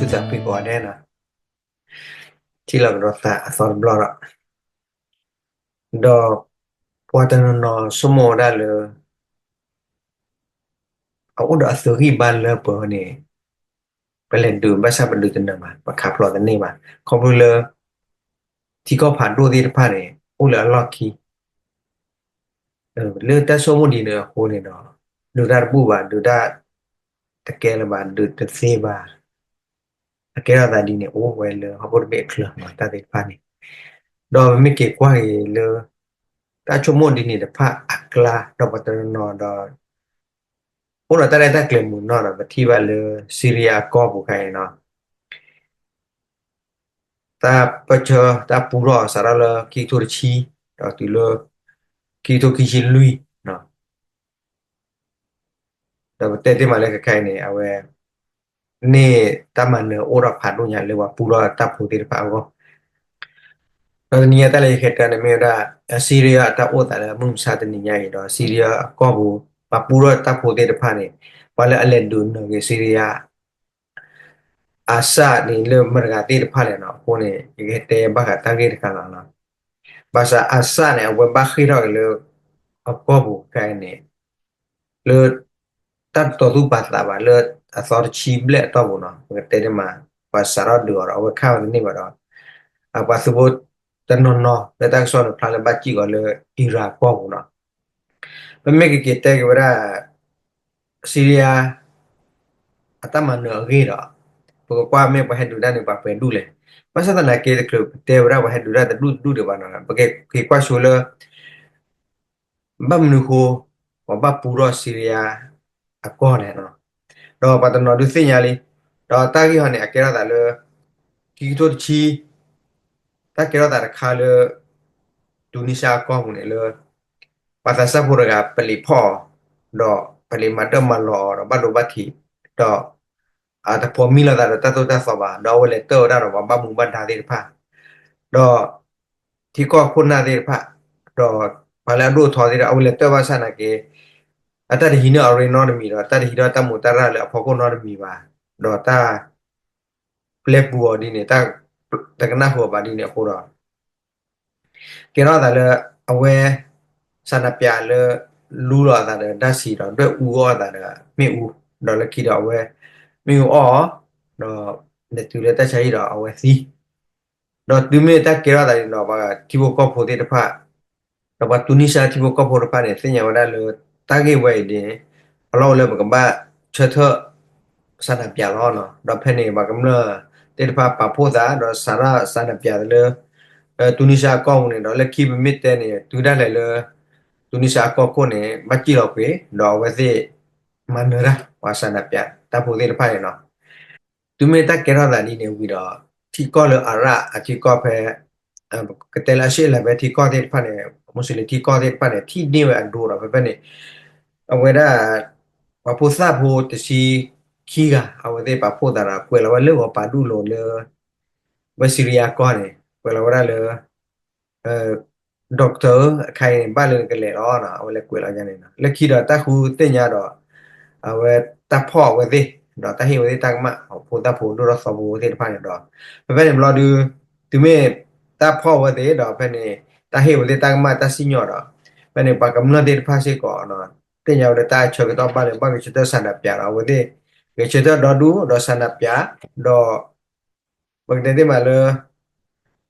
သုသးပ့ၤကိးဂၤဒဲးနီၤ, ထံၣ်လိာ်ကဒီးသးအသီတဘျီဒီး, ဒီးပှၤတနီၤနီၤဆိကမိၣ်ဝဲဒၣ်လၢ အအိၣ်ဒီးအသုးဂံၢ်ဘါလၢပှဲၤန့ၣ် ပလဲၤဒုးဘၣ်ဆၣ်ပဒုးတနၢၤဘၣ်, ပခးဖျိးတန့ၢ်ဘၣ်, ခီဖျိလၢ ထံကီၢ်ဖးဒိၣ်သ့ၣ်တဖၣ်န့ၣ် အိၣ်လၢအလီၢ်ခံ လၢတၢ်ဆိကမိၣ်ဒ်န့ၣ်အဃိန့ၣ်ဒီး ဒုးတၢ်တဘူၣ်ဘၣ်, ဒုးတၢ်တကဲလၢၤဘၣ်, ဒုးတသ့ဘၣ်, အကဲထီၣ်သးဒ်န့ၣ် အိၣ်ဝဲလၢဟီၣ်ခိၣ်တဘ့ၣ်အချၢမၤတၢ်သ့ၣ်တဖၣ်န့ၣ်, ဒီးပမ့ၢ်က့ၤကွၢ်က့ၤလၢ တၢ်ဆိကမိၣ်ဒ်န့ၣ်တဖၣ်အကျါ ဒီးပှၤတနီၤနီၤဒီး အိၣ်ဒီးတၢ်ရဲၣ်တၢ်ကျဲၤမုာ်နီၢ်ဒီး ပထံၣ်ဘၣ်လၢ Syria အကီၢ်ပူၤခါအံၤနီၤ တၢ်ပၢၢ်ဆၢ တၢ်ပူထီၣ်စးထီၣ်လၢခံကထိတဆံ ဒီးတုၤလၢ ခံကထိခံဆံလွံၢ်, ဒီးပတဲသ့မးလၢခဲခါအံၤန့ၣ် အဝဲ န့ၢ်တၢ်မၤနၢၤအိၣ်ထီၣ်ဖးဒိၣ်ညါလၢပှၤပူထီၣ်တၢ်ဖိသ့ၣ်တဖၣ်အဂီၢ် ဒီးတနံၤညါတၢ်လၢယဟဲတဲန့ၣ်မ့ၢ်ဝဲဒၣ် Syria အတၢ်အိၣ်သးလၢမုၢ်မဆါတနံၤညါအံၤဒီး Syria အကီၢ်ပူၤ ပှၤပူထီၣ်တၢ်ဖိသ့ၣ်တဖၣ်န့ၣ် ပှၤလၢအလဲၤဒုးနၢၤက့ၤ Syria အစၢ်န့ၣ်လၢမတၤတဂၤသ့ၣ်တဖၣ်လဲၣ်နီၤ, အဃိန့ၣ် ယကဟဲတဲဘၣ်ဃးတၢ်ဂ့ၢ်တခါလီၤ. ဘၣ်ဆၣ်အစၢ်န့ၣ် အဝဲဘၣ်ဃ့ၢ်ထီၣ်က့ၤလၢ အကီၢ်ပူၤခဲအံၤန့ၣ် လၢ တၢ်တတီသူၣ်ပာ်သးဘၣ်လၢအသီတဆံဘျဲၣ်အတီၢ်ပူၤနီၤ, ပကတဲန့ၣ်မး ပှၤစးထီၣ်ဒုးအီၤဒီး အဝဲခးဝဲတန့ၢ်ဘၣ်ဒီး ပှၤသုးဖိတနီၤနီၤလၢတၢ်ကစီၣ်န့ၣ်ဖျါလၢဘၣ်စံၣ်ကီးလၢ Iraq အကီၢ်ပူၤနီၤ, ပမ့ၢ်ကက့ၤတဲက့ၤဝဲဒၣ် Syria အတၢ်မၤနၢၤအဂ့ၢ်ဒီး ပကကွၢ်မ့ၢ်ပှၤဟဲဒုးတၢ်န့ၣ် ပှၤပှဲၤဒူၣ်လဲၣ်. ဘၣ်ဆၣ်သနာ်က့ တချုးပတဲဝဲဒၣ်ပှၤဟဲဒုးတၢ်တဒူၣ်တဒူၣ်ဒံးဘၣ်နီၤ, ပကက့ၤကွၢ်ဆိလၢ ဘၣ်မနုၤဃိ ပှၤဘၣ်ပူထီၣ် Syria အကီၢ်လဲၣ်နီၤ, ဒီးပှၤတနီၤဒုးသ့ၣ်ညါလံ, ဒီးတၢ်ဂ့ၢ်ဟီန့ၣ် အကဲထီၣ်သးလၢ ခံကထိတဆံ တၢ်ကဲထီၣ်သးတခါလၢ Tunisia အကီၢ်ပူၤန့ၣ်လၢ ပှၤသးစၢ်ဖိတဂၤပလံးဖီၣ်အီၤ, ဒီးပလံးမၤတၢ်မၤလီၤအီၤဒီးဘၣ်ဒိဘၣ်ထံး, ဒီး အတဖိးမံလိာ်သးဒီးတၢ်သိၣ်တၢ်သီဘၣ်, ဒီးအဝဲလဲၤတၢၢ်ဝဲဒၣ်ဒီးပှၤဘၣ်မူဘၣ်ဒါသ့ၣ်တဖၣ်, ဒီး ထံကီၢ်ခိၣ်နၢ်သ့ၣ်တဖၣ်, ဒီးပှၤလၢအဒိၣ်အထီသ့ၣ်တဖၣ် အဝဲလဲၤတၢၢ်ဘၣ်ဆၣ်နာ်က့ အတၢ်တဟံးန့ၢ်အီၤရ့နီတမံၤဒီး တၢ်တဟံးထီၣ်တၢ်မူးတၢ်ရၢ်လၢအဖီခိၣ်နီတမံၤဘၣ်, ဒီးတၢ် ပျဲပူၤအီၤဒ်န့ၣ် တၢ်တကနၣ်ဃုာ်အီၤဘၣ်ဒ်န့ၣ်အဃိဒီး ကဲထီၣ်သးလၢ အဝဲ ဆန္ဒပြ လၢ လူလီၤအသးဒီး ဓာတ်ဆီ ဒီး ဒွဲၣ်အူအီၣ်အသးဒီး မ့ၣ်အူ, ဒီးလၢခံဒီးအဝဲ မ့ၣ်အူအီၣ်အီၤ, ဒီး လဲၤတုၤလၢတၢ်ဆါဟံၣ်ဒီးအဝဲသံ, ဒီးတုၤမ့ၢ်တၢ်ကဲထီၣ်သးန့ၣ်ဒီး ပှၤထံဖိကီၢ်ဖိသ့ၣ်တဖၣ် ဒီးပှၤတူၤနံၡါထံဖိကီၢ်ဖိတဖၣ်န့ၣ် သ့ၣ်ညါဝဲဒၣ်လၢ တၢ်ဂ့ၢ်ဝဲအံၤန့ၣ် အလီၢ်အိၣ်လၢပကဘၣ်ဆၢထၢၣ် ဆန္ဒပြ လီၤနီၤ. ဒီးဖဲန့ၣ် ပှၤကမျၢၢ်သ့ၣ်တဖၣ်ပာ်ဖှိၣ်သး ဒီးစးထီၣ်ဆန္ဒပြ လၢ တူၤနံၡါအကီၢ်ပူၤန့ၣ်ဒီး လၢခံပမ့ၢ်တဲန့ၣ် တုၤဒၣ်လဲာ်လၢ တူၤနံၡါအကီၢ်ခိၣ်န့ၣ် ဘၣ်စံၣ်လီၤကွံာ် ဒီးအဝဲသ့ၣ် မၤနၢၤတၢ် ပှၤဆန္ဒပြ တၢ်ဖိသ့ၣ်တဖၣ်န့ၣ်နီၤ. တုၤမ့ၢ်တၢ်ကဲထီၣ်သးဒ်န့ၣ်ဝံၤဒီး ထံကီၢ်လၢအရၣ်အထံကီၢ်ဖဲ ကတဲလၢအရှေ့အလယ်ပိုင်းထံကီၢ်သ့ၣ်တဖၣ်န့ၣ် မူးစလ့ၣ်ထံကီၢ်သ့ၣ်တဖၣ်န့ၣ် ထံၣ်န့ၢ်ဝဲအဒိဒီး ဖဲဖဲန့ၣ် အဝဲဒၣ် ပှၤဖိသၣ်ဖိတဆံခံဂၤ အဝဲသ့ၣ်ပာ်ဖှိၣ်သးဒီး ကွဲးလီၤဝဲလၢဂီၤပၤဒူၣ်လိၤလၢ ဝဲစံရံယါကီၢ်န့ၣ် ကွဲးလီၤဝဲဒၣ်လၢ doctor အခါအံၤန့ၣ် ဘၣ်လၢနကလဲၤလီၤ အဝဲလဲၤကွဲးလီၤယါန့ၣ်နီၤ. လၢခံဒီးတၢ်ဃုသ့ၣ်ညါဒီး အဝဲတၢ်ဖီၣ်အဝဲသ့ၣ် ဒီးတၢ်ဟ့ၣ်ဝဲသ့ၣ်တၢ်ကမၣ် ဖိသၣ်ဖိဒိၣ်ထီၣ်သီဖိသ့ၣ်တဖၣ်န့ၣ်ဒီး ဖဲဖဲန့ၣ်ဘျီဒု တုၤမ့ၢ်တၢ်ဖီၣ်ဝဲသ့ၣ်ဒီး ဖဲန့ၣ် တၢ်ဟ့ၣ်ဝဲသ့ၣ်တၢ်ကမၣ်တၢ်စံၣ်ညီၣ်ဒီး ဖဲန့ၣ် ပှၤကမျၢၢ်သ့ၣ်တဖၣ်စ့ၢ်ကီး သ့ၣ်ညါဝဲလၢတၢ်ဆၢကတီၢ်ဘၣ်လၢဘၣ်ဂဲၤဆၢထၢၣ်ဆန္ဒပြ ဒီးအဝဲသ့ၣ် ဂဲၤဆၢထၢၣ်ဒီဒူၣ်ဒီးဆန္ဒပြ ဒီး ပကတဲသ့ၣ်မးလၢ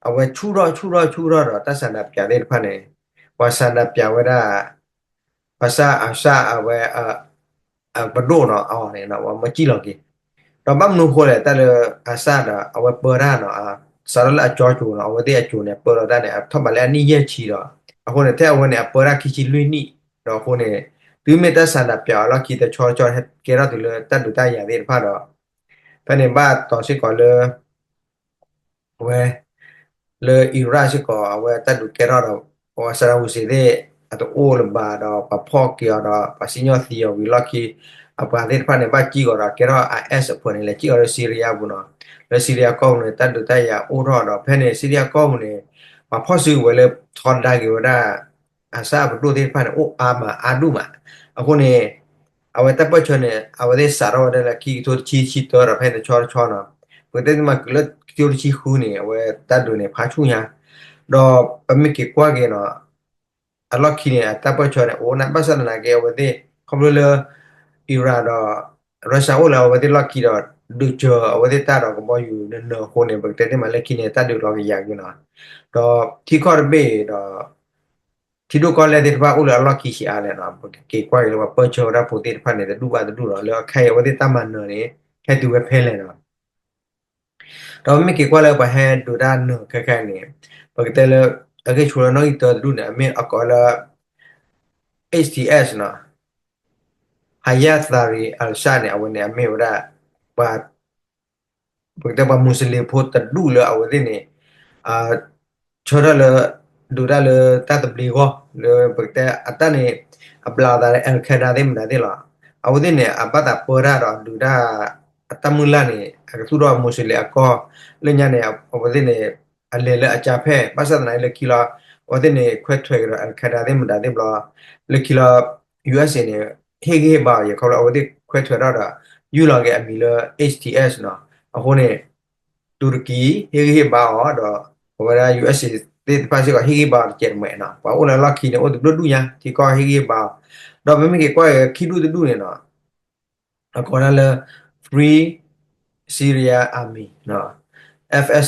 အဝဲဆူၣ်ထီၣ်ဆူၣ်ထီၣ်ဆူၣ်ထီၣ်ဒီးတၢ်ဆန္ဒပြသ့ၣ်တဖၣ်န့ၣ် ပှၤဆန္ဒပြဝဲဒၣ် ဘၣ်ဆၣ်အစၢ်အဝဲ ပဒိၣ်နီၤအီၤန့ၣ် ပှၤမၢစံၣ်လီၤက့ၤ ဒီးဘၣ်မနုၤဃိလဲၣ် တၢ်လၢအစၢ်ဒီး အဝဲပၢတၢ်နီၤ စးထီၣ်လၢအကၠီကိၤနီၤ အဝဲသ့ၣ်အကိၤန့ၣ် အပၢလီၤတၢ်န့ၣ် အထီၣ်ဘးလၢအနံၣ်ယဲၢ်ဆံဒီး အဃိန့ၣ် ထဲအဝဲန့ၣ် အပၢတၢ်ခံဆံလွံၢ်နံၣ် ဒီးအဃိန့ၣ် တုၤမ့ၢ်တၢ်ဆန္ဒပြအလီၢ်ခံတဆီတဆီ ကဲထီၣ်တုၤလၢတၢ်ဒုးတၢ်ယၤသ့ၣ်တဖၣ်ဒီး ဖဲန့ၣ်ဘၣ်တီၤစ့ၢ်ကီးလၢ အဝဲ လၢ Iraq စ့ၢ်ကီး အဝဲတၢ်ဒုးကဲထီၣ်ဒီး ပှၤ Saddam Hussein သ့ၣ် အတအိၣ်လၢၤဘၣ်ဒီး ပှၤဖီၣ်က့ၤအီၤဒီး ပှၤစံၣ်ညီၣ်သံအီၤဝံၤလီၢ်ခံ အပှၤသ့ၣ်တဖၣ်န့ၣ် ဘၣ်စံၣ်ကီးဒီး ကဲထီၣ် IS အဖုန့ၣ် လဲၤစံၣ်ကီးလၢ Syria ပူၤနီၤ လၢ Syria ကီၢ်ပူၤန့ၣ် တၢ်ဒုးတၢ်ယၤအိၣ်ထီၣ်ဒီး ဖဲန့ၣ် Syria ကီၢ်ပူၤန့ၣ် ပှၤဖီၣ်စုကဝဲၤလၢထီဒါက့ၤဝဲဒၣ် အစၢ်အပဒိၣ်သ့ၣ်တဖၣ်န့ၣ် အိၣ်အါမးအါဒူၣ်မး အဃိန့ၣ် အဝဲတၢ်ပၢၢ်ဆၢန့ၣ် အဝဲသ့ၣ်စးထီၣ်ဝဲဒၣ်လၢခံကထိတဆံ ဆံတၢဒီး ဖဲန့ၣ်တဆီတဆီနီၤ ပကတဲသ့မး ကုၢ်လၢခံကထိတဆံဃုန့ၣ် အဝဲတၢ်ဒုးန့ၣ် ဖးဆူၣ်ညါ, ဒီးပမ့ၢ်က့ၤကွၢ်က့ၤနီၤ အလီၢ်ခံန့ၣ် အတၢ်ပၢၢ်ဆၢန့ၣ် အိၣ်နၢ် ဘၣ်ဆၣ်သနာ်က့ အဝဲသ့ၣ် ခီဖျိလၢ Iran ဒီး Russia အိၣ်လၢအဝဲသ့ၣ်လီၢ်ခံဒီး ဒုးစၢၤအဝဲသ့ၣ်တၢ်ဒီးကဘီယူၤနၢၤနၢၤအဃိန့ၣ် ပကတဲသ့မးလၢခံန့ၣ် တၢ်ဒုးလီၤကယၤက့ၤနီၤ, ဒီးထံကီၢ်တဘ့ၣ်ဒီး ထံဒိၣ်ကီၢ်လဲၢ်သ့ၣ်တဖၣ်အိၣ်လၢအလီၢ်ခံဆံးအါလဲၣ်နီၤ, ပက့ၤကွၢ်က့ၤလၢပှၤပၢၢ်ဆၢဝဲဒၣ်ဖိသ့ၣ်တဖၣ်န့ၣ် တဒူၣ်ဘၣ်တဒူၣ်လီၤ, လၢအခဲအံၤအဝဲသ့ၣ်တၢ်မၤနၢၤန့ၣ် ဟဲတုၤဝဲဖဲလဲၣ်နီၤ. ဒီးပမ့ၢ်က့ၤကွၢ်လၢပှၤဟဲဒုးတၢ်နၢၤခဲခဲန့ၣ် ပကတဲလၢ အဂ့ၢ်ဆိလၢနီၣ်ဂံၢ်တၢတဒူၣ်န့ၣ် အမ့ၢ်အကိးလၢ H T S နီၤ, Hayat Tahrir al-Sham န့ၣ် အဝဲန့ၣ်အမ့ၢ်ဝဲဒၣ် ပှၤ ပကတဲပှၤမူစလ့ၣ်ဖိတဒူၣ်လၢအဝဲသ့ၣ်န့ၣ် ဆၢထၢၣ်လၢ ဒုးတၢ်လၢတၢ်သဘျ့အဂီၢ် လၢပကတဲအတၢ်န့ၣ် အဘျးအသးလၢ al-Qaeda သ့ၣ်မတၤသ့ၣ်လီၤ. အဝဲသ့ၣ်န့ၣ် အဘၣ်သးပၢတၢ်ဒီးဒုးတၢ် အတၢ်မုၢ်လၢ်န့ၣ် အကသူၣ်ထီၣ်မူစလ့ၣ်အကီၢ် လၢညါန့ၣ် အဝဲသ့ၣ်န့ၣ် အလဲၤလၢအကၢ်ဖဲ ဘၣ်ဆၣ်သနာ်က့လၢခံလီၤ အဝဲသ့ၣ်န့ၣ် ခွဲးထွဲးကဒီး al-Qaeda သ့ၣ်မတၤသ့ၣ်ဘျီ လၢခံလီၤ U S A န့ၣ် ဟ့ၣ်ဂံၢ်ဟ့ၣ်ဘါအီၤ ယခီဖျိလၢအဝဲသ့ၣ်ခွဲးထွဲးထီၣ်ဒီး ယူၢ်လီၤက့ၤအမံၤလၢ H T S နီၤ. အဃိန့ၣ် တူရကံ ဟ့ၣ်ဂံၢ်ဟ့ၣ်ဘါအီၤဒီး အဝဲဒၣ် U S A သ့ၣ်တဖၣ်စ့ၢ်ကီး ဟ့ၣ်ဂံၢ်ဟ့ၣ်ဘါအီၤတကဲးတမဲာ်နီၤ. ပှၤအိၣ်လၢအလီၢ်ခံန့ၣ် အိၣ်တဘျုးဒူၣ်ညါ ထံကီၢ်ဟ့ၣ်ဂံၢ်ဟ့ၣ်ဘါအီၤ ဒီးပမ့ၢ်က့ၤကွၢ်က့ၤခံဒူၣ်တဒူၣ်န့ၣ်နီၤ အကိးဒၣ်လၢ Free Syrian Army F S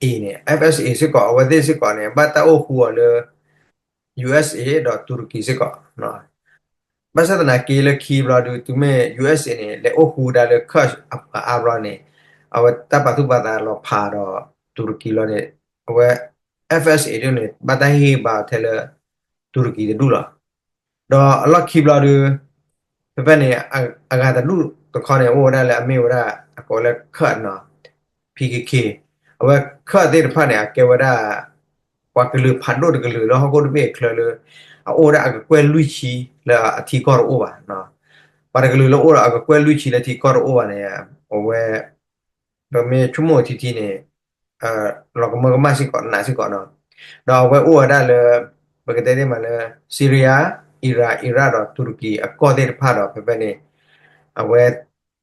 A န့ၣ် F S A စ့ၢ်ကီး အဝဲသ့ၣ်စ့ၢ်ကီးန့ၣ် ဘၣ်တၢ်အိၣ်ဃူအီၤလၢ U S A ဒီးတူရကံစ့ၢ်ကီး ဘၣ်ဆၣ်သနာ်က့လၢခံဘျီဒုး တုၤမ့ၢ် U S A န့ၣ် လဲၤအိၣ်ဃူဒၣ်လၢ Kurd အါဘျီန့ၣ် အဝဲတၢ်ပာ်သူၣ်ပာ်သးလီၤဖးဒီးတူရကံလီၤန့ၣ် အဝဲ F S A ဒ်န့ၣ် ဘၣ်တၢ်ဟ့ၣ်ဂံၢ်ဘါအီၤထဲလၢ တူရကံတဒူၣ်လီၤ. ဒီးအလီၢ်ခံဘျီဒုး ဖဲဖဲန့ၣ် အဂၤတဒူၣ်တခီန့ၣ် အိၣ်ဝဲဒၣ်လၢအမ့ၢ်ဝဲဒၣ် အကိးလၢ Kurd နီၤ P K K အဝဲ Kurd သ့ၣ်တဖၣ်န့ၣ် အကဲဝဲဒၣ် ပှၤကလုာ်ဖးဒိၣ်တကလုာ်လၢဟီၣ်ခိၣ်တဘ့ၣ်အချၢလၢ အအိၣ်ဝဲဒၣ်အကကွဲၢ်လွံၢ်ဆံလၢအထံကီၢ်တအိၣ်ဘၣ်. ပှၤတကလုာ်လၢအိၣ်ဒီးအကကွဲၢ်လွံၢ်ဆံလၢထံကီၢ်တအိၣ်ဘၣ်န့ၣ် အဝဲ ပမ့ၢ်ဆိကမိၣ်ထံထံန့ၣ် လီၤကမၢကမၣ်စ့ၢ်ကီး နးစ့ၢ်ကီးနီၤ. ဒီးအဝဲအိၣ်ဝဲဒၣ်လၢ ပကတဲသ့မးလၢ Syria, Iran, Iraq ဒီးတူရကံအကီၢ်သ့ၣ်တဖၣ်ဒီး ဖဲဖဲန့ၣ် အဝဲ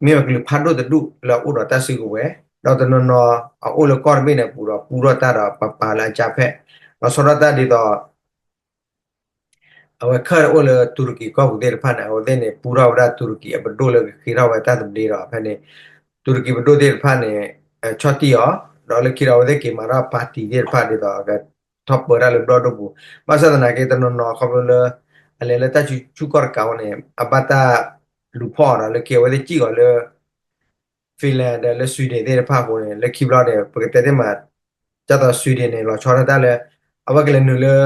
မ့ၢ်ပှၤကလုာ်ဖးဒိၣ်တဒူၣ်လၢအအိၣ်ဒီးတၢ်စုကဝဲၤ ဒီးတနီၤနီၤအအိၣ်လၢကီၢ်တဘ့ၣ်န့ၣ်အပူၤဒီး ပူထီၣ်တၢ်ဒီးပှၤပာ်လၢအကၢ်ဖဲ လီၤဆီဒၣ်တၢ်ဒ်သိး အဝဲ Kurd အိၣ်လၢတူရကံကီၢ်ပူၤသ့ၣ်တဖၣ်န့ၣ် အဝဲသ့ၣ်န့ၣ် ပူထီၣ်ဝဲဒၣ်တူရကံအပဒိၣ်လၢကဃ့ထီၣ်ဝဲတၢ်သဘျ့ဒီး ဖဲန့ၣ် တူရကံပဒိၣ်သ့ၣ်တဖၣ်န့ၣ် ဆီၣ်တံၢ်အီၤ ဒီးလၢခံဒီးအဝဲသ့ၣ်က့ၤမၤထီၣ် party သ့ၣ်တဖၣ်ဒ်သိး ကထီၣ်ပၢတၢ်လၢဘျီၣ်ဒိၣ်ပူၤ ဘၣ်ဆၣ်သနာ်က့တနီၤနီၤခီဖျိလၢ အလဲၤလၢတၢ်ဆူၣ်ခီၣ်တကးဝဲန့ၣ် အဘၣ်တၢ်လူၤဖီၣ်အီၤဒီး လၢခံအဝဲသ့ၣ်စံၣ်ကီးလၢ Finland ဒီးလၢ Sweden သ့ၣ်တဖၣ်အဃိန့ၣ် လၢခံဘျီန့ၣ် ပကတဲသ့မး ဒ်သိး Sweden န့ၣ် လီၤဆီဒၣ်တၢ်လၢ အဝဲကလဲၤနုာ်လၢ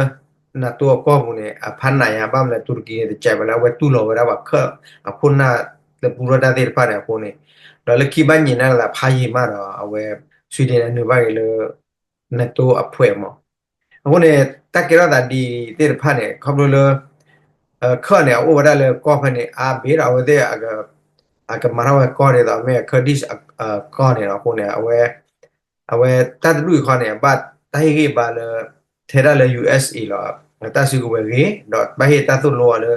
NATO အကီၢ်ပူၤန့ၣ် အဖးနးယါ ဘၣ်မနုၤလဲၣ် တူရကံန့ၣ် တကဲးဝဲလၢအဝဲတူၢ်လိာ်ဝဲဒၣ်ပှၤ Kurd အခိၣ်နၢ်လၢပူထီၣ်တၢ်သ့ၣ်တဖၣ်န့ၣ်အဃိန့ၣ် ဒီးလၢခံဘၣ်ညံးနၢ်လၢဖးယံာ်မးဒီး အဝဲ Sweden န့ၣ် အနုာ်ဘၣ်က့ၤလၢ NATO အဖှဲးမး အဃိန့ၣ် တၢ်ကဲထီၣ်သးဒ်သ့ၣ်တဖၣ်န့ၣ် ခီဖျိလၢ Kurd န့ၣ် အအိၣ်ဝဲဒၣ်လၢကီၢ်ဖဲန့ၣ် အါဘ့ၣ်ဒီး အဝဲသ့ၣ် အကမၤထီၣ်ဝဲကီၢ်ဒ်သိး မ့ၢ် Kurdish ကီၢ်န့ၣ်လီၤအဃိန့ၣ် အဝဲ အဝဲတၢ်တဒူၣ်အံၤခီန့ၣ် အဘၣ်တၢ်ဟ့ၣ်ဂံၢ်ဘါလၢ ထဲဒၣ်လၢ U S A လီၤ တၢ်စုကဝဲၤဂ့ၤ ဒီးဘၣ်ဟ့ၣ်တၢ်သိၣ်လိအီၤလၢ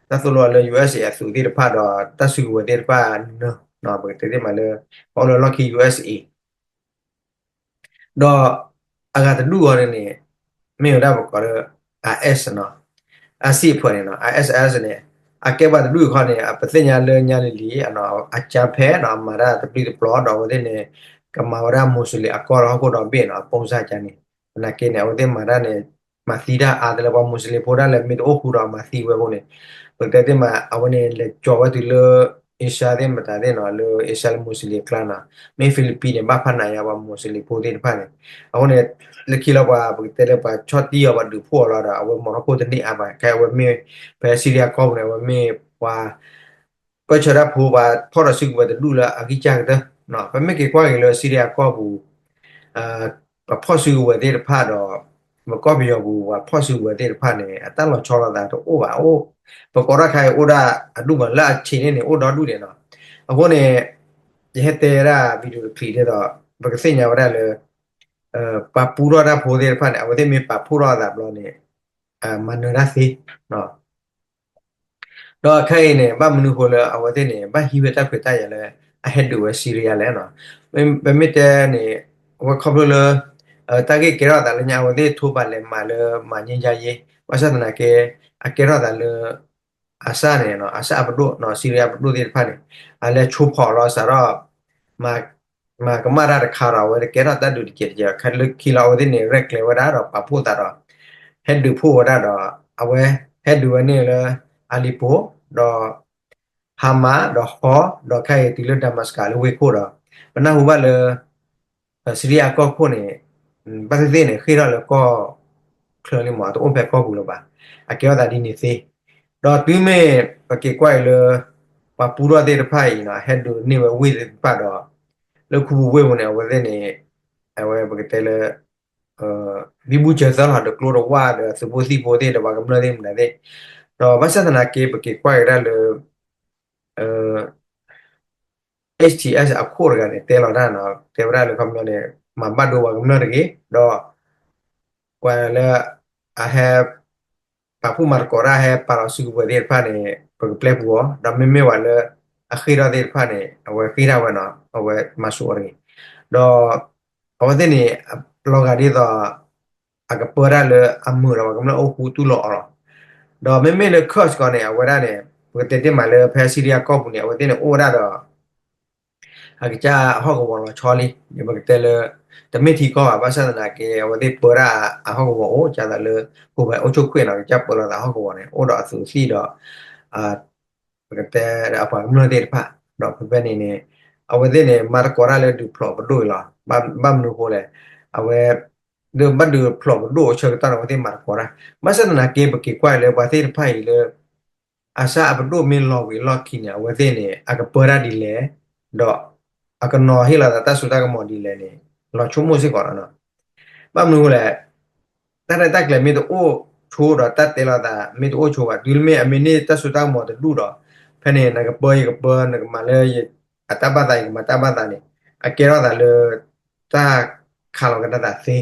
တၢ်သိၣ်လိအီၤလၢ U S A အသုးသ့ၣ်တဖၣ်ဒီး တၢ်စုကဝဲၤသ့ၣ်တဖၣ်နၢၤ ပကတဲသ့မးလၢ ပှၤအိၣ်လၢလီၢ်ခံ U S A ဒီးအဂၤတဒူၣ်အီၤန့ၣ်န့ၣ် မ့ၢ်ဝဲဒၣ်ပကိးလၢ IS နီၤ, ISIS ဖဲန့ၣ်နီၤ, ISIS န့ၣ် အကဲပှၤတဒူၣ်အံၤခီန့ၣ် ပသ့ၣ်ညါလၢညါလံၤလံၤ အကၢ်ဖဲးနီၤ အမၤတၢ်တပျုၢ်တပျီၤဒီးအဝဲသ့ၣ်န့ၣ် ကမၤဝဲဒၣ် Muslim အကီၢ်လၢဟီၣ်ခိၣ်ဒီဘ့ၣ်နီၤ အပိစၢ်ကန့ၣ် သနာ်က့န့ၣ် အဝဲသ့ၣ်မၤတၢ်န့ၣ် မၤသံတၢ်အါတလၢပှၤ Muslim ဖိဒၣ်လဲာ်မ့ၢ်တအိၣ်ဃူဒီးမၤသံဝဲအဃိန့ၣ် ပကတဲသ့မး အဝဲန့ၣ်လဲၤကၠီၤဝဲတုၤလၢ Asia သ့ၣ်မတၤသ့ၣ်နီၤ လၢ Asia လၢ Muslim အကျါနီၤ, မ့ၢ် Philippines န့ၣ် ဘၣ်ဖးနးယါပှၤ Muslim ဖိသ့ၣ်တဖၣ်န့ၣ်, အဃိန့ၣ် လၢခံလီၤပှၤ ပကတဲလၢပှၤ ဆီၣ်တံၢ်အီၤ ပှၤဒုးဖှိၣ်အီၤလီၤဒီး အဝဲမၤထီၣ်ခိၣ်တန့ၢ်အါဘၣ်, ခဲအဝဲမ့ၢ် ဖဲ Syria ကီၢ်ပူၤန့ၣ် အဝဲမ့ၢ်ပှၤ ပၢၢ်ဆၢတၢ်ဖိ ပှၤဖီၣ်ဒီးစုကဝဲၤတဒူၣ်လၢအဂံၢ်စၢ်ကတၢၢ်, ပမ့ၢ်က့ၤကွၢ်က့ၤလၢ Syria ကီၢ်ပူၤ ပှၤဖီၣ်စုကဝဲၤသ့ၣ်တဖၣ်ဒီး ပကီၢ်ပယီၤပူၤ ပှၤဖီၣ်စုကဝဲၤသ့ၣ်တဖၣ်န့ၣ် အတၢ်လီၤဆီလိာ်သးတအိၣ်ဘၣ်, အိၣ် ပကိးတၢ်ခါအံၤအိၣ်ဒၣ်အဒူၣ်မး လၢအဆံးန့ၣ်န့ၣ် အိၣ်ဒီဒူၣ်န့ၣ်နီၤ, အဃိန့ၣ် ယဟဲတဲဒၣ် video တချံးဒ်သိး ပကသ့ၣ်ညါဝဲဒၣ်လၢ ပှၤပူထီၣ်တၢ်ဖိသ့ၣ်တဖၣ်န့ၣ် အဝဲသ့ၣ်မ့ၢ်ပာ်ဖှိၣ်ထီၣ်အသးဘျီန့ၣ် မၤနၢၤတၢ်သ့ ဒီးခဲအံၤန့ၣ် ဘၣ်မနုၤဃိလၢအဝဲသ့ၣ်န့ၣ် ဘၣ်ဟံးဝဲတၢ်ခွဲးတၢ်ယာ်လၢ အဟဲဒုးဝဲ Syria လဲၣ်နီၤ, ပမ့ၢ်တဲန့ၣ် အဝဲခီဖျိလၢ တၢ်ဂ့ၢ်ကဲထီၣ်သးလၢညါ အဝဲသ့ၣ်ထိးဘၣ်လဲၤမၤလၢမၤငြိမ်းချမ်းရေး ဘၣ်ဆၣ်သနာ်က့ အကဲထီၣ်သးလၢ အစၢ်န့ၣ် အစၢ်အပဒိၣ် Syria အပဒိၣ်သ့ၣ်တဖၣ်န့ၣ် အလဲၤဆိဖီၣ်လီၤစးထီၣ် မၤကမၣ်တၢ်တခါဒီး အဝဲတကဲထီၣ်တၢ်ဒုးတကဲးတကဲး လၢခံလီၤ အဝဲသ့ၣ်န့ၣ် ရဲၣ်ကျဲၤဝဲဒၣ်ဒီးပာ်ဖှိၣ်သးဒီး ဟဲဒုးဖှိၣ်ဝဲဒၣ်ဒီး အဝဲဟဲဒုးဝဲန့ၣ်လၢ Aleppo ဒီး Hama ဒီး Homs ဒီးခဲအံၤတုၤလၢ Damascus လၢဝ့ၢ်ခိၣ်ဒီး ပနၢ်ဟူဘၣ်လၢ Syria အကီၢ်ခိၣ်န့ၣ် ဘၣ်သ့ၣ်သ့ၣ်န့ၣ် ဃ့ၢ်ထီၣ်လၢကီၢ်ချၢလံမး တအိၣ်ဖဲကီၢ်ပူၤလၢၤဘၣ်. အကဲထီၣ်သးဒ်န့ၣ်သ့. ဒီးတုၤမ့ၢ်ပက့ၤကွၢ်အံၤလၢ ပှၤပူထီၣ်သ့ၣ်တဖၣ်အံၤ ဟဲဒုးန့ၢ်ဝဲဝ့ၢ်သ့ၣ်တဖၣ်ဒီး လၢခူပူၤဝ့ၢ်ပူၤန့ၣ် အဝဲသ့ၣ်န့ၣ် အဝဲပကတဲလၢ ဘံဘူစၢၤသၢလီၤဒီးကျိတဝၢ်ဒီးသုးဖိသံၣ်ဖိသ့ၣ်ဒီးပှၤကမျၢၢ်သ့ၣ်မနုၤသ့ၣ်, ဒီးဘၣ်ဆၣ်သနာ်က့ ပက့ၤကွၢ်ကဒါလၢ H T S အခိၣ်တဂၤန့ၣ် တဲလီၤတၢ်နီၤ, တဲဝဲဒၣ်လၢခီပညီန့ၣ် မၤဘၣ်ဒိပှၤကမျၢၢ်တဂ့ၤ, ဒီး ပှၤလၢ အဟဲ ပာ်ဖှိၣ်မၤသကိးတၢ် ဟဲပာ်လီၤစုကဝဲၤသ့ၣ်တဖၣ်န့ၣ် ပကပျဲပူၤအီၤ, ဒီးမ့မ့ၢ်ပှၤလၢ အဃ့ၢ်ထီၣ်သ့ၣ်တဖၣ်န့ၣ် အဝဲဃ့ၢ်ထီၣ်ဝဲနီၤ, အဝဲမၤစိာ်အီၤတဂ့ၤ, ဒီး အဝဲသ့ၣ်န့ၣ် လီၤဂာ်ဒ်သိး အကပၢတၢ်လၢအမုာ်ဒီးပှၤကမျၢၢ်အိၣ်ဃူတူၢ်လိာ်အီၤလီၤ. ဒီးမ့မ့ၢ်လၢ Kurds ကီးန့ၣ် အဝဲဒၣ်န့ၣ် ပကတဲတ့ၢ်မးလၢဖဲ Syria ကီၢ်ပူၤန့ၣ် အဝဲသ့ၣ်န့ၣ်အိၣ်ဝဲဒၣ်ဒီး အကစၢ်ဟီၣ်ကဝီၤလီၤဆီလံ, ပကတဲလၢ တမ့ၢ်ထံကီၢ်ဘၣ်, ဘၣ်ဆၣ်သနာ်က့ အဝဲသ့ၣ်ပၢတၢ်အဟီၣ်ကဝီၤအိၣ် ကသးလၢ ကိုယ်ပိုင်အုပ်ချုပ်ခွင့် နီၤ, ကစၢ်ပၢလီၤသးဟီၣ်ကဝီၤန့ၣ် အိၣ်ဒီးအသုးသံၣ်ဒီး ပကတဲအပှၤကမျၢၢ်သ့ၣ်တဖၣ်, ဒီးဖဲဖဲန့ၣ်န့ၣ် အဝဲသ့ၣ်န့ၣ် မၤသကိးတၢ်လၢဒုးဖျိးပဒိၣ်အံၤလီၤ. ဘၣ်မနုၤအဃိလဲၣ်, အဝဲ ဒ်ဘၣ်ဒုးဖျိးပဒိၣ်အဆၢကတီၢ်န့ၣ် အဝဲသ့ၣ်မၤသကိးတၢ်, ဘၣ်ဆၣ်သနာ်က့ ပက့ၤကွၢ်လၢပှၤသ့ၣ်တဖၣ်အံၤလၢ အစၢ်အပဒိၣ်မ့ၢ်လီၤဝံၤအလီၢ်ခံန့ၣ် အဝဲသ့ၣ်န့ၣ် အကပၢတၢ်ဒ်လဲၣ်, ဒီး အကနီၤဟ့ၣ်လီၤသးတၢ်စိတၢ်ကမီၤဒ်လဲၣ်န့ၣ် လီၤဆိကမိၣ်စ့ၢ်ကီးလီၤ. ဘၣ်မနုၤအဃိလဲၣ်, တၢ်ရဲၣ်တၢ်ကျဲၤမ့ၢ်တအိၣ်ဆိဒီးတၢ်တဲလီၤသးမ့ၢ်တအိၣ်ဆိဘၣ်, တုၤမ့ၢ်အမ့ၢ်န့ၢ်တၢ်စိတၢ်ကမီၤတဒူၣ်ဒီး ဖဲန့ၣ် နကပၢယကပၢ နကမၤလၢ အတၢ်ဘၣ်သးယကမၤတၢ်ဘၣ်သးန့ၣ် အကဲထီၣ်သးလၢ တၢ်ခးလီၤကဒါသးသ့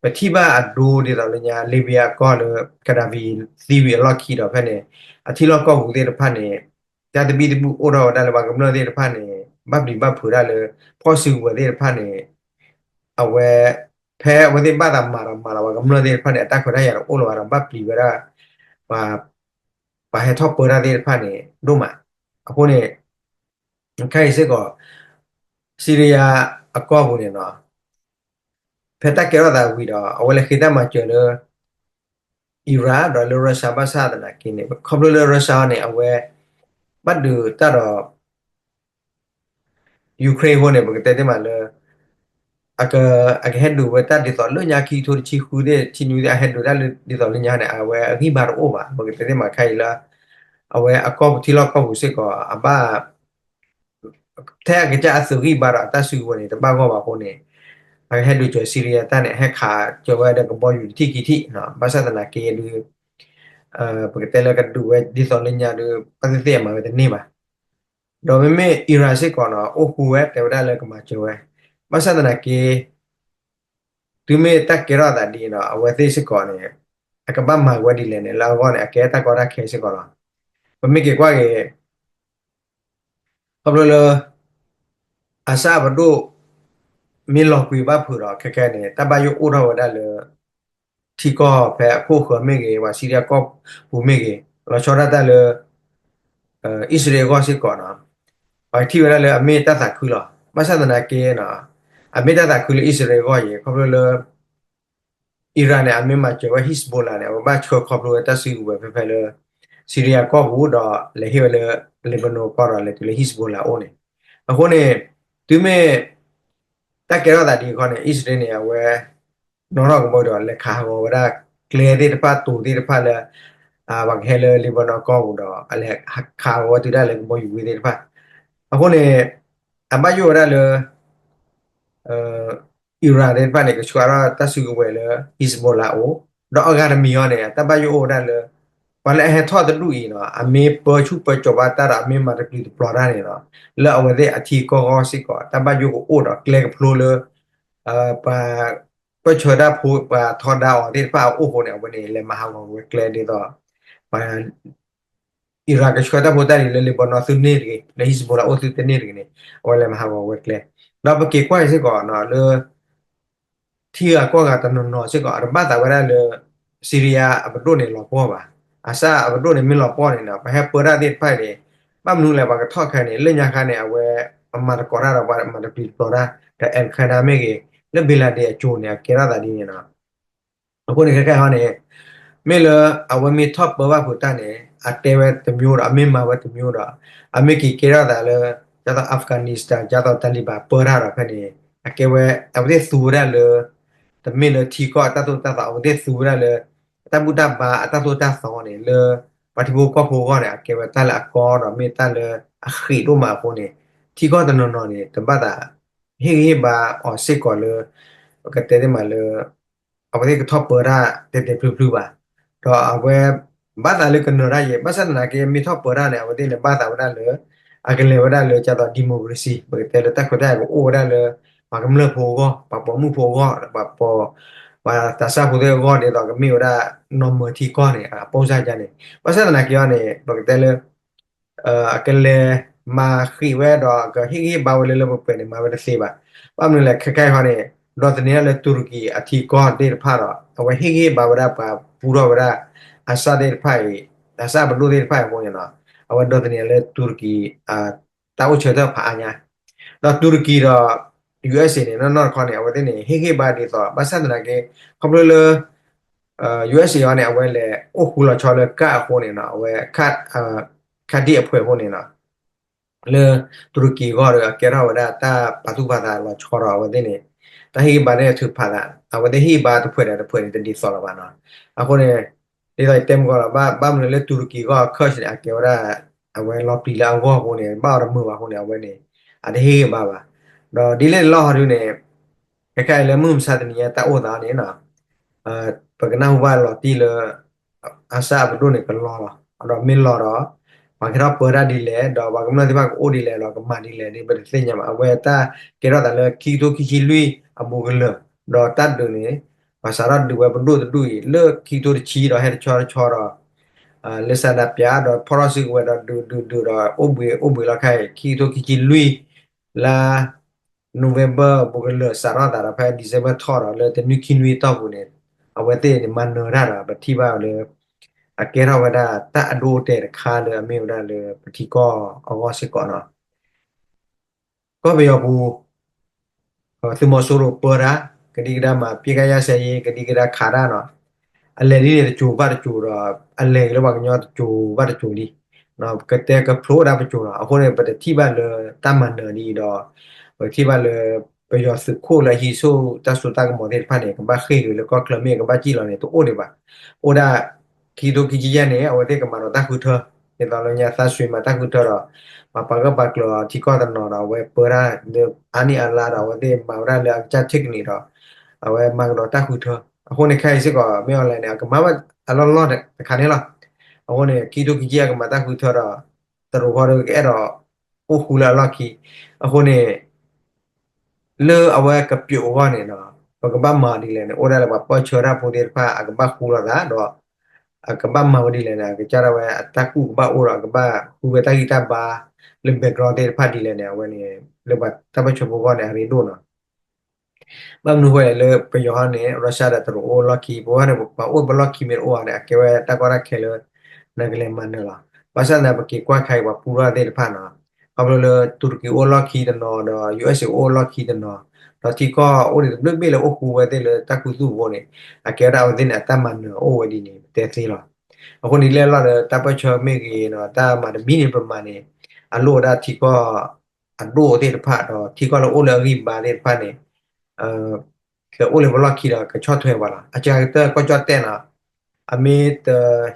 ပထံၣ်ဘၣ်အဒိဒ်သိးလၢညါ Libya အကီၢ်လၢ Gaddafi သံဝံၤအလီၢ်ခံဒီးဖဲန့ၣ် အထံလီၢ်ကီၢ်ပူၤသ့ၣ်တဖၣ်န့ၣ် တၢ်သဘံၣ်သဘုၣ်အိၣ်ထီၣ်ဝဲဒၣ်လၢပှၤကမျၢၢ်သ့ၣ်တဖၣ်န့ၣ် ဘၣ်ပျံၤဘၣ်ဖုးဒၣ်လၢ ဖီၣ်စုကဝဲၤသ့ၣ်တဖၣ်န့ၣ် အဝဲ ဖဲအဝဲသ့ၣ်ဘၣ်သးမၤဒီးမၤလီၤပှၤကမျၢၢ်သ့ၣ်တဖၣ်န့ၣ် အတၢ်ခွဲးတၢ်ယာ်တအိၣ်လၢၤဘၣ်ဒီး ဘၣ်ပျံၤဝဲဒၣ် ပှၤ ပှၤဟဲထီၣ်ပၢတၢ်သ့ၣ်တဖၣ်န့ၣ် ဒိၣ်မး. အဃိန့ၣ် ခဲအံၤစ့ၢ်ကီး Syria အကီၢ်ပူၤန့ၣ်နီၤ ဖဲတၢ်ကဲထီၣ်သးဝံၤဒီး အဝဲလဲၤဃ့တၢ်မၤစၢၤလၢ Iran ဒီးလၢ Russia ဘၣ်ဆၣ်သနာ်က့န့ၣ် ခီဖျိလၢ Russia န့ၣ် အဝဲ ဘၣ်ဒုးတၢ်ဒီး Ukraine အဃိန့ၣ် ပကတဲသ့မးလၢ အကဟဲဒုးဝဲတၢ်ဒ်သိးလၢညါခံကထိတဆံဃုသ့ၣ် ဆံနွံသ့ၣ် အဟဲဒုးတၢ်လၢဒ်သိးလၢညါန့ၣ် အဝဲအဂံၢ်ဘါတအိၣ်ဘၣ်. ပကတဲသ့မးခဲအံၤလၢ အဝဲအကီၢ်ပူၤထံလီၢ်ကီၢ်ပူၤစ့ၢ်ကီး အဘၣ် ထဲအကစၢ်အသုးဂံၢ်ဘါဒီးအတၢ်စုကဝဲၤန့ၣ် တဘၣ်ဂီၢ်ဘၣ်အဃိန့ၣ် အကဟဲဒုးစၢၤ Syria တၢ်န့ၣ် အဟဲခးစၢၤဝဲဒီးကဘီယူၤတထံၣ်ခံထံၣ် ဘၣ်ဆၣ်သနာ်က့ဒုး ပကတဲလၢကဒုးဝဲဒ်သိးလၢညါဒုး ဘၣ်သ့ၣ်သ့ၣ်အမၤဝဲတန့ၢ်ဘၣ်. ဒီးမ့မ့ၢ် Iran စ့ၢ်ကီးနီၤ အိၣ်ဃူဝဲ တဲဝဲဒၣ်လၢကမၤစၢၤဝဲ ဘၣ်ဆၣ်သနာ်က့ တုၤမ့ၢ်တၢ်ကဲထီၣ်သးဒ်အံၤဒီး အဝဲသ့ၣ်စ့ၢ်ကီးန့ၣ် အကဘၣ်မၤဝဲဒ်လဲၣ်န့ၣ် လၢအဂီၢ်န့ၣ် အကဲတၢ်ကီတၢ်ခဲစ့ၢ်ကီးလီၤ. ပမ့ၢ်က့ၤကွၢ်က့ၤ ခီဖျိလၢ အစၢ်အပဒိၣ် မ့ၢ်လီၤကွံာ်ဘၣ်ဖုးဒီး ခဲကဲန့ၣ် တၢ်ဘၣ်ယိၣ်အိၣ်ထီၣ်ဝဲဒၣ်လၢ ထံကီၢ်ဖဲအခိၣ်ဃၢၤမ့ၢ်ဂ့ၤ ပှၤ Syria ကီၢ်ပူၤမ့ၢ်ဂ့ၤ လီၤဆီဒၣ်တၢ်လၢ အံၣ်စရ့လးအဂီၢ်စ့ၢ်ကီးနီၤ ပှၤထံၣ်ဝဲဒၣ်လၢအမ့ၢ်တၢ်သးခုလီၤ. ဘၣ်ဆၣ်သနာ်က့နီၤ အမ့ၢ်တၢ်သးခုလၢအံၣ်စရ့လးအဂီၢ်အံၤ ခီဖျိလၢ Iran န့ၣ် အမ့ၢ်မၤစၢၤဝဲ Hezbollah န့ၣ် အဝဲဘၣ်ဆှၢခီဖျိဝဲတၢ်စုကဝဲၤဖဲဖဲလၢ Syria ကီၢ်ပူၤဒီး လဲၤဟ့ၣ်ဝဲလၢ Lebanon ကီၢ်ဒီး လဲၤတုၤလၢ Hezbollah အအိၣ်န့ၣ် အဃိန့ၣ် တုၤမ့ၢ် တၢ်ကဲထီၣ်သးဒ်အံၤခီန့ၣ် အံၣ်စရ့လးန့ၣ် အဝဲ နီၣ်ထီၣ်ကဘီဒီး လဲၤခးဟးဂီၤဝဲဒၣ် ကျဲသ့ၣ်တဖၣ် တိၤသ့ၣ်တဖၣ်လၢ ပှၤကဟဲလၢ Lebanon ကီၢ်ပူၤဒီး အလဲၤခးဟးဂီၤဝဲတုၤဒၣ်လၢကဘီယူၤဝ့ၢ်သ့ၣ်တဖၣ် အဃိန့ၣ် အဘၣ်ယိၣ်ဝဲဒၣ်လၢ Iran သ့ၣ်တဖၣ်န့ၣ် ကဆှၢထီၣ်တၢ်စုကဝဲၤလၢ Hezbollah အအိၣ် ဒီးအဂၤတမံၤအံၤန့ၣ် တၢ်ဘၣ်ယိၣ်အိၣ်ဝဲဒၣ်လၢ ပှၤလၢအဟဲထီၣ်တဒူၣ်အံၤနီၤ အမ့ၢ်ပၢဆူၣ်ပၢစီၤဘၣ်တၢ်ဒီး အမ့ၢ်မၤတပျုာ်တပျီၤတၢ်န့ၣ်ဒီး လၢအဝဲသ့ၣ်အထံကီၢ်ဂီၢ်စ့ၢ်ကီး တၢ်ဘၣ်ယိၣ်ကအိၣ်ဒီးကျဲကဖျိလၢ ပှၤ ပၢၢ်ဆၢတၢ်ဖိ ပှၤထီဒါအီၤသ့ၣ်တဖၣ်အအိၣ်အဃိန့ၣ် အဝဲန့ၣ် လဲၤမၤဟးဂီၤဝဲကျဲဒ်သိး ပှၤ Iran ကဆှၢတၢ်ဖိတၢ်လံၤလၢ Lebanon သုန့ၢ်တဂ့ၤ လၢ Hezbollah အိၣ်သုတန့ၢ်တဂ့ၤန့ၣ် အဝဲလဲၤမၤဟးဂီၤဝဲကျဲ ဒီးပက့ၤကွၢ်အံၤစ့ၢ်ကီးနီၤ လၢ ထံဂၤကီၢ်ဂၤတနီၤနီၤစ့ၢ်ကီး အတဘၣ်သးဝဲဒၣ်လၢ Syria အပဒိၣ်န့ၣ်လီၤပှီၢ်ဘၣ်. အစၢ်အပဒိၣ်န့ၣ်မ့ၢ်လီၤပှီၢ်န့ၣ်နီၤ ပဟဲပၢတၢ်သ့ၣ်တဖၣ်အံၤန့ၣ် ဘၣ်မနုၤလဲၣ် ပှၤကထီၣ်ခဲန့ၣ် လၢညါခါန့ၣ် အဝဲ အမၤသကိးတၢ်ဒီးပှၤမၤတပျံၤတပျီၤတၢ် ဒီး Al Qaeda မ့ၢ်ဂ့ၤ လၢ Bin Laden အကၠိၤန့ၣ် အကဲထီၣ်သးဒ်န့ၣ်နီၤ အဃိန့ၣ် ခဲခါအံၤန့ၣ် မ့ၢ်လၢအဝဲမ့ၢ်ထီၣ်ပၢဘၣ်ဖုးတၢ်န့ၣ် အတဲဝဲတမျိုးဒီး အမ့ၢ်မၤဝဲတမျိုးဒီး အမ့ၢ်က့ၤကဲထီၣ်သးလၢ ဒ်သိး Afghanistan ဒ်သိး Taliban ပၢတၢ်ဒီးဖဲန့ၣ် အကဲဝဲ အဝဲသ့ၣ်သူဝဲဒၣ်လၢ တမ့ၢ်လၢထံကီၢ်အတၢ်သိၣ်တၢ်သီ အဝဲသ့ၣ်သူဝဲဒၣ်လၢ တၢ်ဘူၣ်တၢ်ဘါအတၢ်သိၣ်တၢ်သီန့ၣ် လၢ ပှၤထံဖိကီၢ်ဖိအဂီၢ်န့ၣ် အကဲဝဲတၢ်လၢအကီဒီး မ့ၢ်တၢ်လၢအဃံးဒိၣ်မးအဃိန့ၣ် ထံကီၢ်တနီၤနီၤန့ၣ် တဘၣ်သး ဟ့ၣ်ဂံၢ်ဟ့ၣ်ဘါအီၤစ့ၢ်ကီးလၢ ပကတဲသ့မးလၢ အဝဲသ့ၣ်ကထီၣ်ပၢတၢ်တဲာ်တဲာ်ဖျုးဖျုးဘၣ်. ဒီးအဝဲ ဘၣ်သးလၢကနၢၤတၢ်ယဲ ဘၣ်ဆၣ်သနာ်က့ မ့ၢ်ထီၣ်ပၢတၢ်န့ၣ် အဝဲသ့ၣ်န့ၣ် ဘၣ်သးဝဲဒၣ်လၢ အကလဲၤဝဲဒၣ်လၢ ဒ်သိး democracy ပကတဲလၢတၢ်ခွဲးတၢ်ယာ်ကအိၣ်ဝဲဒၣ်လၢ ပှၤကမျၢၢ်ဖိအဂီၢ် ပှၤပိာ်မုၣ်ဖိအဂီၢ် ပှၤပိာ် ပှၤသးစၢ်ဖိသ့ၣ်အဂီၢ် ဒ်သိးကမ့ၢ်ဝဲဒၣ် normal ထံကီၢ်န့ၣ် အပိၢ်စၢ်ယါန့ၣ် ဘၣ်ဆၣ်သနာ်က့အီၤန့ၣ် ပကတဲလၢ အကလဲၤမၤဃံးဝဲဒီး ကဟ့ၣ်ဂံၢ်ဟ့ၣ်ဘါဝဲလၢလၢပှဲၤပှဲၤန့ၣ် မၤဝဲတသ့ဘၣ်. ဘၣ်မနုၤလဲၣ် ခဲခါအံၤဃီန့ၣ် ဒီးသန့ၤဒၣ်လၢတူၤရကံအထံကီၢ်သ့ၣ်တဖၣ်ဒီး အဝဲဟ့ၣ်ဂံၢ်ဟ့ၣ်ဘါဝဲဒၣ်ပှၤပူထီၣ်ဝဲဒၣ် အစၢ်သ့ၣ်တဖၣ်အံၤ အစၢ်ပဒိၣ်သ့ၣ်တဖၣ်အံၤအဃိန့ၣ်နီၤ အဝဲဒီးသန့ၤလၢတူၤရကံ တၢ်အိၣ်ဆၢထၢၣ်ဖးအါညါ ဒီးတူၤရကံဒီး USA န့ၣ် နီၢ်နီၢ်တခီန့ၣ် အဝဲသ့ၣ်န့ၣ် ဟ့ၣ်ဂံၢ်ဟ့ၣ်ဘါဒ်သိး ဘၣ်ဆၣ်သနာ်က့ ခီဖျိလၢ USA အံၤန့ၣ် အဝဲလဲၤအိၣ်ဃူလီၤဆီလၢကၣ်အဃိန့ၣ်နီၤ အဝဲ ခၣ်ဒ့ၣ်အဖှဲးအဃိန့ၣ်နီၤ လၢတူၤရကံအဂီၢ်ဒီး အကဲထီၣ်ဝဲဒၣ်တၢ်ပာ်သူၣ်ပာ်သးလီၤဆီဒီး အဝဲသ့ၣ်န့ၣ် တၢ်ဟ့ၣ်ဂံၢ်ဘါန့ၣ်ထုးဖးသး အဝဲသ့ၣ်ဟ့ၣ်ဂံၢ်ဘါတဖှဲးဒီးတဖှဲးန့ၣ် တဒ်သိးလၢၤဘၣ်နီၤ. အဃိန့ၣ် ဒ်သိးယတဲမုၢ်ကီးလီၤ ဘၣ်မနုၤလၢတူၤရကံအဂီၢ် Kurd န့ၣ် အကဲဝဲဒၣ် အဝဲလီၤပျံၤလၢအဂီၢ်အဃိန့ၣ် ဘၣ်အီၤတမုာ်ဘၣ်အဃိန့ၣ် အဝဲန့ၣ် အတဟ့ၣ်ဂံၢ်ဘါဘၣ်. ဒီးဒ်လဲၣ်တလီၢ်ဟီဒုန့ၣ် ခဲခါအံၤလၢမုၢ်မဆါတနံၤညါတၢ်အိၣ်သးန့ၣ်နီၤ ပကနၢ်ဟူဘၣ်လီၤတံၢ်လၢ အစၢ်အပဒိၣ်န့ၣ်ကလီလီၤ ဒီးမ့ၢ်လီၤဒီး ပှၤကထီၣ်ပၢတၢ်ဒ်လဲၣ် ဒီးပှၤကမျၢၢ်သ့ၣ်တဖၣ်ကအိၣ်ဒ်လဲၣ်ဒီးကမၤဒ်လဲၣ်န့ၣ် ပတသ့ၣ်ညါဘၣ်. အဝဲတၢ်ကဲထီၣ်သးလၢခံကထိခံဆံလွံၢ်အဘူးကလၢာ် ဒီးတၢ်ဒုးန့ၣ် ပှၤစးထီၣ်ဒုးဝဲပဒိၣ်တဒူၣ်အံၤ လၢခံကထိတဆံဒီးဟဲတဆီတဆီဒီး လၢစးဒးပၠးဒီးဖီၣ်ထီၣ်စုကဝဲၤဒီးဒုးဒုးဒုးဒီးအိၣ်ဘှံးအိၣ်ဘှံးလီၤခါအံၤ ခံကထိခံဆံလွံၢ် လါ November ဘူးကလၢာ်စးထီၣ်သးဒီးဖဲ December ထီၣ်ဒီးလၢတနွံခံနွံအတီၢ်ပူၤန့ၣ် အဝဲသ့ၣ်န့ၣ်မၤနၢၤတၢ်ဒီး ပထံၣ်ဘၣ်လၢ အကဲထီၣ်ဝဲဒၣ်တၢ်အဒိအတဲာ်တခါလၢအမ့ၢ်ဝဲဒၣ်လၢပထံကီၢ်အဂီၢ်စ့ၢ်ကီးနီၤ ကီၢ်ပယီၤပူၤ သုးမီၤစိရိၤပၢတၢ် ကဒံကဒါမၤ ပစ်ခတ်ရပ်စဲရေး ကဒံကဒါခးတၢ်နီၤ အလဲၤဒ်န့ၣ်တစိၤဘၣ်တစိၤဒီး အလဲၤက့ၤလၢပှၤကညီတစိၤဘၣ်တစိၤလံ ကတဲကဖျိဒၣ်ပစိၤနီၤ အဃိန့ၣ် ပတထံၣ်ဘၣ်လၢတၢ်မၤနၢၤဒ်အံၤဒီး ပကထံၣ်ဘၣ်လၢ ပယီၤသုးခိၣ်လၢဟံးဆူၣ်တၢ်စိတၢ်ကမီၤသ့ၣ်တဖၣ်န့ၣ် ကဘၣ်ဃ့ၢ်က့ၤလၢကီၢ်ချၢမ့ၢ်ကဘၣ်စံၣ်လီၤန့ၣ် တအိၣ်ဒံးဘၣ်. အိၣ်ဒၣ် ခံကထိခံဆံယဲၢ်န့ၣ် အဝဲသ့ၣ်ကမၤဒီးတၢ်ဃုထၢ ဒ်သိးလၢညါသးစွ့ၤမၤတၢ်ဃုထၢဒီး ပှၤပာ်ဂၢၢ်ပာ်ကျၢၤအီၤထံကီၢ်တနီၤဒီး အဝဲပၢတၢ်လၢအါနံၣ်အါလါဒီး အဝဲသ့ၣ်မၤဝဲဒၣ်လၢအကစၢ် technique ဒီး အဝဲမၤကဒီးတၢ်ဃုထၢ အဃိန့ၣ် ခဲအံၤစ့ၢ်ကီး မ့ၢ်အီၤလဲၣ်န့ၣ် အကမၤဝဲအလီၢ်လီၢ်တခါန့ၣ်လီၤ. အဃိန့ၣ် ခံကထိခံဆံယဲၢ်အကမၤတၢ်ဃုထၢဒီး တရူးဃီဒီးကအဲၣ်ဒိးအိၣ်ဃူလၢအလီၢ်ခံ အဃိန့ၣ် လၢအဝဲကပျိာ်အဂီၢ်န့ၣ် ပကဘၣ်မၤဒ်လဲၣ်န့ၣ် အိၣ်ဒၣ်လၢပှၤပၢဆှၢတၢ်ဖိသ့ၣ်တဖၣ် အကဘၣ်ဃူလိာ်သးဒီး အကဘၣ်မၤဝဲဒ်လဲၣ်န့ၣ် အကစၢ်ဒၣ်ဝဲအတၢ်ကူၣ်ကဘၣ်အိၣ်ဒီး အကဘၣ်ဃုဝဲတၢ်ဂံၢ်တၢ်ဘါလၢ background သ့ၣ်တဖၣ်ဒ်လဲၣ်န့ၣ် အဝဲန့ၣ် လၢပှၤတၢ်ပၢဆှၢဖိအဂီၢ်န့ၣ် အရ့ဒိၣ်နီၤ ဘၣ်မနုၤဃိလဲၣ်လၢပယီၤဟီန့ၣ် Russia ဒီးတရူးအိၣ်လီၢ်ခံ ပဝဲန့ၣ် ပှၤအိၣ်ပလီၢ်ခံမ့ၢ်တအိၣ်ဘၣ်န့ၣ် အကဲဝဲတၢ်ကီတၢ်ခဲလၢ နကလဲၤမၤနၢၤလီၤ. ဘၣ်ဆၣ်သနာ်က့ ပက့ၤကွၢ်ခါအံၤပှၤပူထီၣ်သ့ၣ်တဖၣ်နီၤ ခီဖျိလၢတူၤရကံအိၣ်လီၢ်ခံတနီၤဒီး USA အိၣ်လီၢ်ခံတနီၤ ဒီးထံကီၢ်အိၣ်ဒံးတဘျုးဘ့ၣ်လၢအိၣ်ဃူဝဲသ့ၣ်လၢတၢ်ခူသူၣ်အဃိန့ၣ် အကဲဝဲဒၣ်အဝဲသ့ၣ်န့ၣ် အတၢ်မၤနၢၤအိၣ်ဝဲဒ်န့ၣ် ပတဲသ့လီၤ. အဃိန့ၣ် လၢအလီၢ်ဒီး တၢ်ပၢဆှၢမ့ၢ်ဂ့ၤနီၤ တၢ်မၤတမံၤန့ၣ် ပမၤန့ၣ် အလိၣ်ဝဲဒၣ်ထံကီၢ် အဒိၣ်သ့ၣ်တဖၣ်ဒီး ထံကီၢ်လၢအိၣ်လၢအဂံၢ်ဘါသ့ၣ်တဖၣ်န့ၣ် ကအိၣ်လၢပလီၢ်ခံဒီးကဆီၣ်ထွဲပှၤလီၤ. အစှၤကတၢၢ်ကီၢ်ကၠီၣ်တဲၣ်နီၤ အမ့ၢ်တ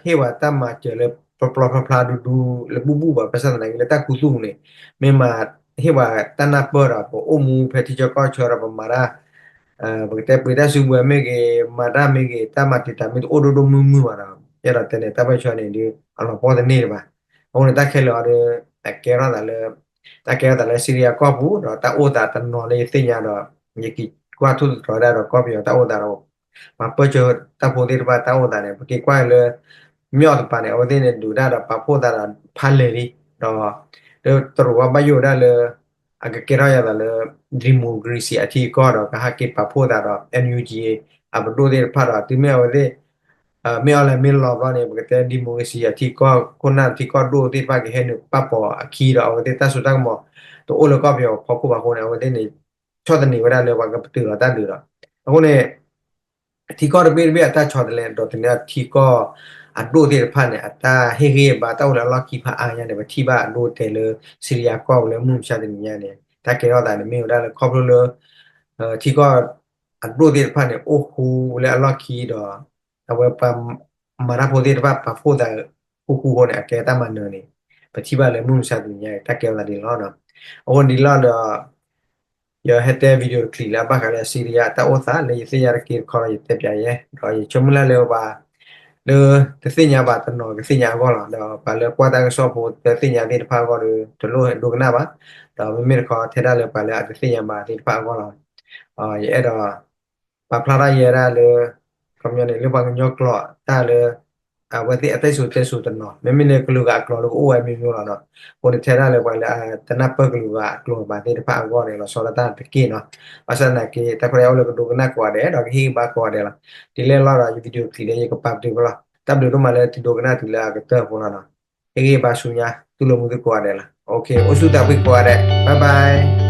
ဟ့ၣ်ပှၤတၢ်မၤစၢၤလၢပျီပျီဖျါဖျါဒူဒူလၢဘူၣ်ဘူၣ်ဘၣ် ဘၣ်ဆၣ်သနာ်က့လၢတၢ်ခူသူၣ်န့ၣ် မ့ၢ်မၤဟ့ၣ်ပှၤတၢ်နၢ်ပၢၢ်ဒီး ပအိၣ်မူဖဲထံဆၢကီၢ်ဆၢဒီးပမၤတၢ် ပကတဲပှ့ၤတၢ်စုကဝဲၤမ့ၢ်ဂ့ၤ မၤတၢ်မ့ၢ်ဂ့ၤ တၢ်မၤတံာ်တာ်မ့ၢ်တအိၣ်ဒိၣ်ဒိၣ်မုၢ်မုၢ်ဘၣ်ဒီး အဲၣ်ဒိးတဲန့ၣ် တၢ်ပၢဆှၢန့ၣ်ဒုး အလီၤပှီၢ်တန့ၢ်ဒံးဘၣ်. အဃိန့ၣ် တၢ်ခဲလၢာ်အီၤဒီး အကဲထီၣ်သးလၢ တၢ်ကဲထီၣ်သးလၢ Syria ကီၢ်ပူၤ ဒီးတၢ်အိၣ်သးတနီၤလၢယသ့ၣ်ညါဒီး ယက့ၤကွၢ်ထူၣ်သတြီၤဝဲဒၣ်ဒီးကီၢ်ပယီၤတၢ်အိၣ်သးဒီး ပှၤပၢဆှၢတၢ်ဖိသ့ၣ်တဖၣ်တၢ်အိၣ်သးန့ၣ် ပက့ၤကွၢ်လၢ မ့ၢ်အီၤတပၤန့ၣ် အဝဲသ့ၣ်န့ၣ်ဒုးတၢ်ဒီးပာ်ဖှိၣ်သးဒီးဖးလဲၢ်လံ ဒီး လၢတရူးဝဲဘၣ်ယိၣ်ဒၣ်လၢ အကကဲထီၣ်ယၤသးလၢ democracy အထံအကီၢ်ဒီး ကဟဲက့ၤပာ်ဖှိၣ်သးဒီး NUG အပဒိၣ်သ့ၣ်တဖၣ်ဒီး တုၤမ့ၢ်အဝဲသ့ၣ် မ့ၢ်အီၤလဲၤမ့ၢ်လီၤဘျီန့ၣ် ပကတဲ democracy အထံကီၢ်ခိၣ်နၢ်ထံကီၢ်ဒိၣ်သ့ၣ်တဖၣ်ကဟဲနုာ်ပာ်ပိာ်အခံဒီး အဝဲသ့ၣ်တၢ်စိတၢ်ကမီၤ တအိၣ်လၢကီၢ်ပယီၤဖီခိၣ်ဘၣ်အဃိန့ၣ် အဝဲသ့ၣ်န့ၣ် ဆီၣ်သနံးဝဲဒၣ်လၢပှၤကပတုာ်လီၤတၢ်ဒုးဒီး အဃိန့ၣ် ထံကီၢ်တဘ့ၣ်တဘ့ၣ်အတၢ်ဆီတလဲ ဒီးတနံၤအထံကီၢ်အဒိၣ်သ့ၣ်တဖၣ်န့ၣ် အတၢ်ဟ့ၣ်ဂံၢ်ဘါတၢ်အိၣ်လၢအလီၢ်ခံဖးအါညါန့ၣ် ပထံၣ်ဘၣ်အဒိတဲလၢ စံရံယါကီၢ်လၢမုၢ်မဆါတနံၤညါန့ၣ် တၢ်ကဲထီၣ်သးန့ၣ်မ့ၢ်ဝဲဒၣ်လၢခီဖျိလၢ ထံကီၢ်အဒိၣ်သ့ၣ်တဖၣ်န့ၣ် အိၣ်ဃူလၢအလီၢ်ခံဒီး အဝဲပှၤမၤတၢ်ဖိသ့ၣ်တဖၣ်ပာ်ဖှိၣ်သး ဃူဃူအဃိန့ၣ် အကဲတၢ်မၤနၢၤန့ၣ် ပထံၣ်ဘၣ်လၢမုၢ်မဆါတနံၤညါန့ၣ် တၢ်ကဲထီၣ်သးဒ်န့ၣ်လီၤ. အဃိန့ၣ်ဒ်လီၤဒီး ယဟဲတဲ video တချံးလၢအဘၣ်ဃးလၢအစံရံယါအတၢ်အိၣ်သး လၢယသ့ၣ်ညါတက့ၢ်တခီဒီးယတဲပၠးယဲ ဒီးယဆၢမုၢ်လၢ်လၢပှၤ လၢတသ့ၣ်ညါဘၣ်တနီၤကသ့ၣ်ညါအဂီၢ်လီၤ. ဒီးပှၤလၢကွၢ်တၢ်ကစီၣ်ဖိတသ့ၣ်ညါသ့ၣ်တဖၣ်အဂီၢ်ဒီး တလိၣ်ဒိကနၣ်ဘၣ်. ဒီးမ့မ့ၢ်တခီထဲဒၣ်လၢပှၤလၢအတသ့ၣ်ညါဘၣ်သ့ၣ်တဖၣ်အဂီၢ်လီၤ. ယအဲၣ်ဒိး ပာ်ဖျါထီၣ်ယဲဒၣ်လၢ ခီပညီန့ၣ် လၢပှၤကညီကျိာ်တၢ်လၢ အဝဲသ့ၣ်အတၢ်စံၣ်စိၤတဲစိၤတနီၤ မ့မ့ၢ်လၢကလုာ်ဂၤအကျိာ်လၢကအိၣ်ဝဲမ့ၢ်မ့ၢ်လီၤနီၤ. အဃိန့ၣ်ထဲဒၣ်လၢပှၤလၢအတနၢ်ပၢၢ်ကလုာ်ဂၤအကျိာ်ဘၣ်သ့ၣ်တဖၣ်အဂီၢ်န့ၣ် လီၤဆီဒၣ်တၢ်တက့ၢ်နီၤ. ဘၣ်ဆၣ်သနာ်က့ တၢ်ခွဲးတၢ်ယာ်အိၣ်လၢကဒိကနၣ်ကိးဂၤဒဲး ဒီးကဟ့ၣ်ဂံၢ်ဘါကိးဂၤဒဲးလီၤ. ဒ်လဲၣ်လီၤဒီး ယ video တချံးလၢယကပာ်ပတုာ်ဝဲလီၤ. တၢ်ဘျုးဒိၣ်မးလၢသုဒိကနၣ်တုၤလၢအကတၢၢ်အဃိလီၤနီၤ. ဟ့ၣ်ဂံၢ်ဘါဆူညါ တူၢ်လိာ်မုာ်သုကိးဂၤဒဲးလီၤ. အိၣ်ဆူၣ်သးဖှံကိးဂၤဒဲး bye bye.